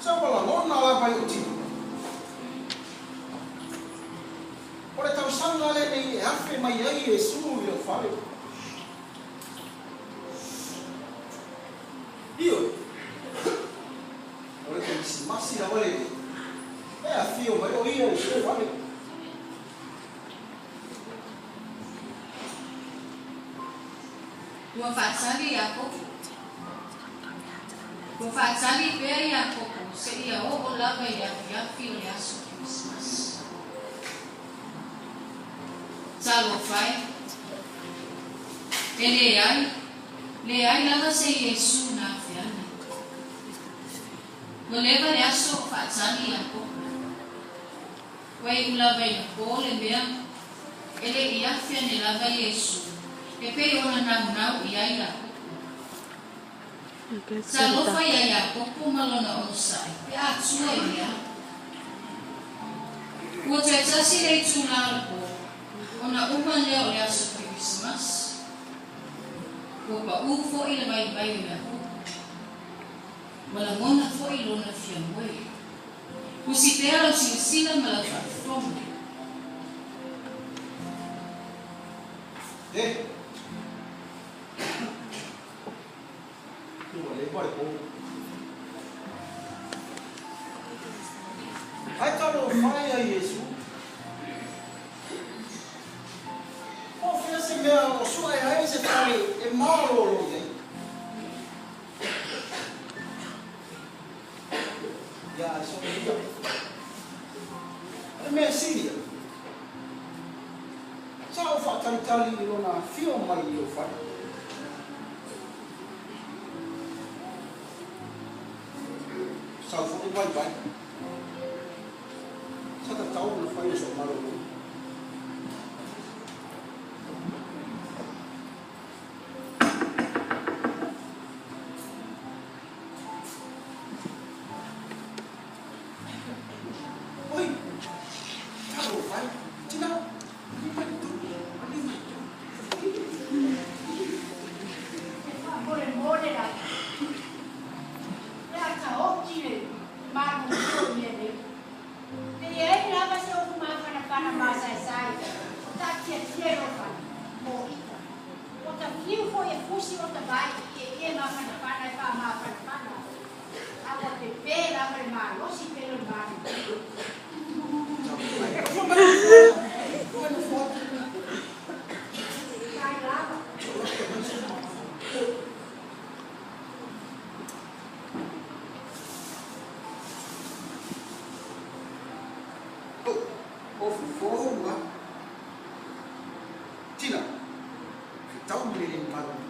Sa ua lagona lava i ou tino. O le tausaga lenei e afe mai ai Iesu i lou fale. Ioe, o le Kerisimasi lava lenei e afio mai o ia i si ou fale. Ua faatali Iakopo. Ua faatali pea Iakopo seia oo lava i le afiafi o le aso Kerisimasi. Talofa e! E leai, leai lava se Iesu na afe ane. Ua leva le aso o faatali Iakopo. Ua iu lava ina po le mea, e le i afe ane lava Iesu, e pei ona naunau i ai Iakopo. Talofa ia Iakopo ma lona onosai pe a tua i le a. Ua toe tasi le itula o le po, ona uma lea o le aso Kerisimasi. Ua pau foi le vaivai o Iakopo. Ua lagona foi lona fia moe. Usi pea lau silasila ma lau faafofoga. E! Ua leva le po. Ae talofa e ia Iesu. Po o fea se mea o sue ai se fale e malolo i ai. Ia, ae so'o ia. O le mea sili ia, sa ou faatalitali i lona afio mai i lou fale. Sau foi vaivai. Sa tatau ona fai o sou malologa. Oi! Talofa e! Tina! Ali'i mai i totonu. Ali'i mai i totonu. E faamolemole lava pe a taoti le malulu i mea nei. E leai lava se upu mafanafana masaesae o taatiatia i lou fale, mo ita. O ta fiu foi e fusi o ta vai i ieie mafanafana e faamafanafana ai, a ua pepe lava le malosi pele o le malulu. Nofo mai, nofo mai, nofo atu. Tai lava. O fofo a. Tina, fetau ma le le malolo.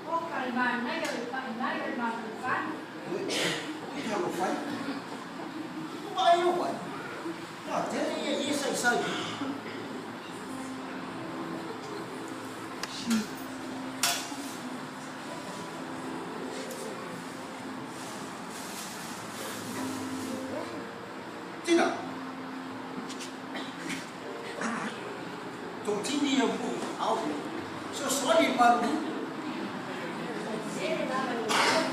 Oka le manaia o le pai mai o le mafanafana. Oi, oi talofa e. Ua vaai lou ai. Ua tele ieie saisai. Tina, totini ia mo au. Fesoasoani i le malolo. Sele lava le alo.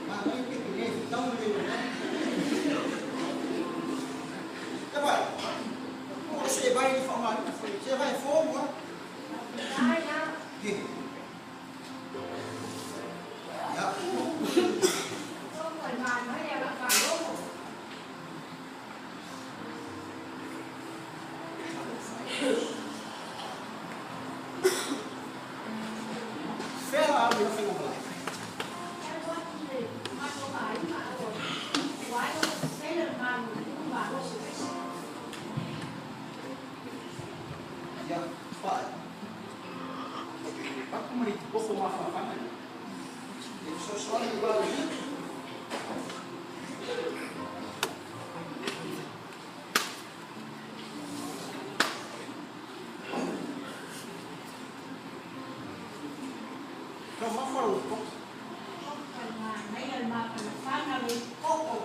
Manaia pe te le fetau le le Ia vai. O se vai i whaangai. Se vai fō mua. Tai lava. He. Ia. Oka le manaia o lau faalogo. Talofa e. Fea la alu i la faigamalae. E alu atu i le matou aiga a ua tuai ona sesele le malulu malosi o esi. Ia, pae. Patu ma le koko mafanafana ia. E fesoasoani i le valaauina. Taumafa lou toto. Oka le manaia o le mafanafana o le koko.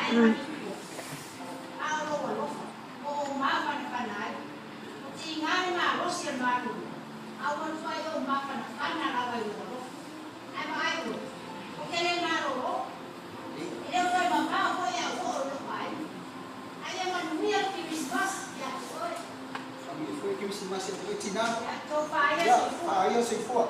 ai ma a o lou alofa o ou mafanafana ai. O tiga le malosi o le malolo, a ua matuai ou mafanafana lava i lou alofa. Ae vaai oe, ou te le malolo, e le o toe mamao foi au oo i lou aiga. Ae ia manuia le Kerisimasi ia te oe. Manuia foi Kerisimasi ia te oe, tina. Ia, tofa ia Ia, soifua. Faaia soifua.